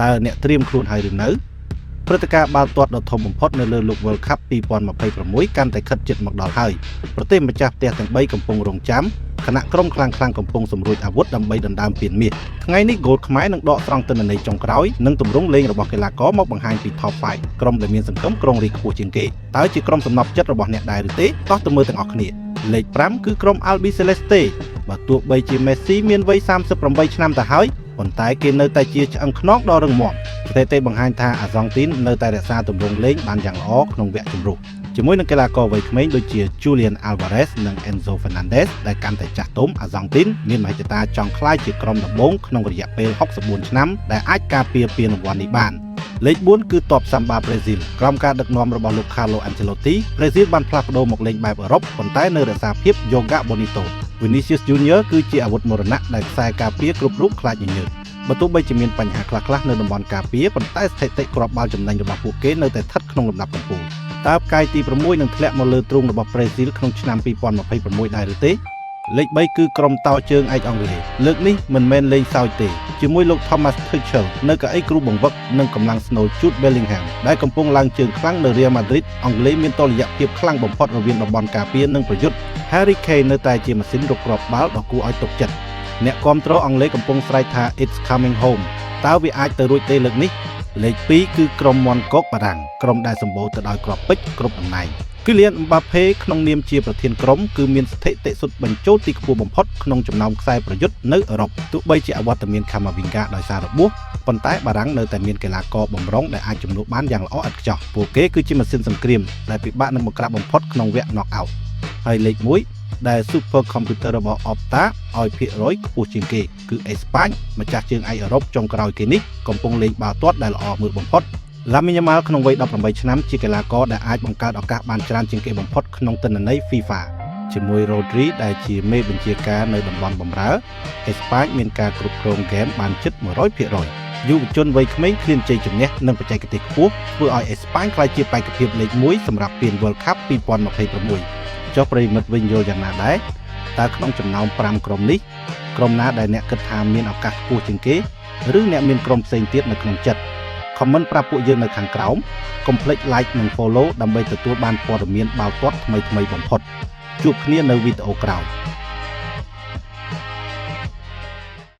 តើអ្នកត្រៀមខ្លួនហើយឬនៅព្រឹត្តិការណ៍បាល់ទាត់ដ៏ធំបំផុតនៅលើលោក World Cup 2026កាន់តែខិតជិតមកដល់ហើយប្រទេសម្ចាស់ផ្ទះទាំង3កំពុងរងចាំខណៈក្រុមខ្លាំងៗកំពុងសម្រួចអាវុធដើម្បីដណ្ដើមពានមាសថ្ងៃនេះ Goal ខ្មែរនឹងដកស្រង់ទិន្នន័យចុងក្រោយនិងទម្រង់លេងរបស់កីឡាករមកបង្ហាញពី Top 5ក្រុមដែលមានសង្ឃឹមក្រុងរីកខ្ពស់ជាងគេតើជាក្រុមសំណប់ចិត្តរបស់អ្នកដែរឬទេតោះទៅមើលទាំងអស់គ្នាលេខ5គឺក្រុម Albiceleste បើទោះបីជាមេស៊ីមានវ័យ38ឆ្នាំទៅហើយប៉ុន្តែគេនៅតែជាឆ្អឹងខ្នងដ៏រឹងមាំស្ថិតិបង្ហាញថាអាសង់ទីននៅតែរក្សាទម្រង់លេងបានយ៉ាងល្អក្នុងវគ្គជម្រុះជាមួយនឹងកីឡាករវ័យក្មេងដូចជា Julian Alvarez និង Enzo Fernandez ដែលកាន់តែចាស់ទុំអាសង់ទីនមានមហិច្ឆតាចង់ក្លាយជាក្រុមដំបូងក្នុងរយៈពេល64ឆ្នាំដែលអាចការពារពានរង្វាន់នេះបានលេខ4គឺទ័ពសាំបាប្រេស៊ីលក្រោមការដឹកនាំរបស់លោក Carlo Ancelotti ប្រេស៊ីលបានផ្លាស់ប្ដូរមកលេងបែបអឺរ៉ុបប៉ុន្តែនៅរក្សាភាព Joga Bonito Vinicius Junior គឺជាអាវុធមរណៈដែលខ្សែការពារគ្រប់រូបខ្លាចញញើតបើទោះបីជាមានបញ្ហាខ្លះៗនៅតំបន់ការពារប៉ុន្តែស្ថិតិគ្រាប់បាល់ចំណេញរបស់ពួកគេនៅតែស្ថិតក្នុងលំដាប់កំពូលតើផ្កាយទី6នឹងធ្លាក់មកលើទ្រូងរបស់ប្រេស៊ីលក្នុងឆ្នាំ2026ដែរឬទេលេខ3គឺក្រុមតោជើងឯកអង់គ្លេសលើកនេះមិនមែនលេងសើចទេជាមួយលោក Thomas Tuchel នៅកៅអីគ្រូបង្វឹកនិងកម្លាំងស្នូល Jude Bellingham ដែលកំពុងឡើងជើងខ្លាំងនៅ Real Madrid អង់គ្លេសមានតុល្យភាពខ្លាំងបំផុតរវាងតំបន់ការពារនិងប្រយុទ្ធ Harry Kane នៅតែជាម៉ាស៊ីនរកគ្រាប់បាល់ដ៏គួរឲ្យទុកចិត្តអ្នកគាំទ្រអង់គ្លេសកំពុងស្រែកថា "It's coming home"តើវាអាចទៅរួចទេលើកនេះលេខ2គឺក្រុមមន់កុកបារាំងក្រុមដែលសម្បូរទៅដោយគ្រាប់ពេជ្រគ្រប់តំណែងគីលៀនអ៊ំបាផេក្នុងនាមជាប្រធានក្រុមគឺមានស្ថិតិសុទ្ធបញ្ចូលទីខ្ពស់បំផុតក្នុងចំណោមខ្សែប្រយុទ្ធនៅអឺរ៉ុបទោះបីជាអវត្តមានខាម៉ាវីងកាដោយសាររបួសប៉ុន្តែបារាំងនៅតែមានកីឡាករបំរុងដែលអាចជំនួសបានយ៉ាងល្អឥតខ្ចោះពួកគេគឺជាម៉ាស៊ីនសង្គ្រាមដែលពិបាកនឹងបង្ក្រាបបំផុតក្នុងវគ្គ knock out ហើយលេខ1ដែល Super Computer របស់ Opta ឲ្យភាគរយខ្ពស់ជាងគេគឺអេស្ប៉ាញម្ចាស់ជើងឯកអឺរ៉ុបចុងក្រោយគេនេះកំពុងលេងបាល់ទាត់ដែលល្អមើលបំផុតឡាមីញ៉ាម៉ាល់ក្នុងវ័យ18ឆ្នាំជាកីឡាករដែលអាចបង្កើតឱកាសបានច្រើនជាងគេបំផុតក្នុងទិន្នន័យ FIFA ជាមួយ Rodri ដែលជាមេបញ្ជាការនៅតំបន់បម្រើអេស្ប៉ាញមានការគ្រប់គ្រងហ្គេមបានជិត100%យុវជនវ័យក្មេងឃ្លានជ័យជំនះនិងបច្ចេកទេសខ្ពស់ធ្វើឲ្យអេស្ប៉ាញក្លាយជាបេក្ខភាពលេខ1សម្រាប់ពាន World Cup 2026ចុះប្រិយមិត្តវិញយល់យ៉ាងណាដែរតើក្នុងចំណោម5ក្រុមនេះក្រុមណាដែលអ្នកគិតថាមានឱកាសខ្ពស់ជាងគេឬអ្នកមានក្រុមផ្សេងទៀតនៅក្នុងចិត្ត comment ប្រាប់ពួកយើងនៅខាងក្រោមកុំភ្លេច like និង follow ដើម្បីទទួលបានព័ត៌មានបាល់ទាត់ថ្មីៗបំផុតជួបគ្នានៅវីដេអូក្រោយ។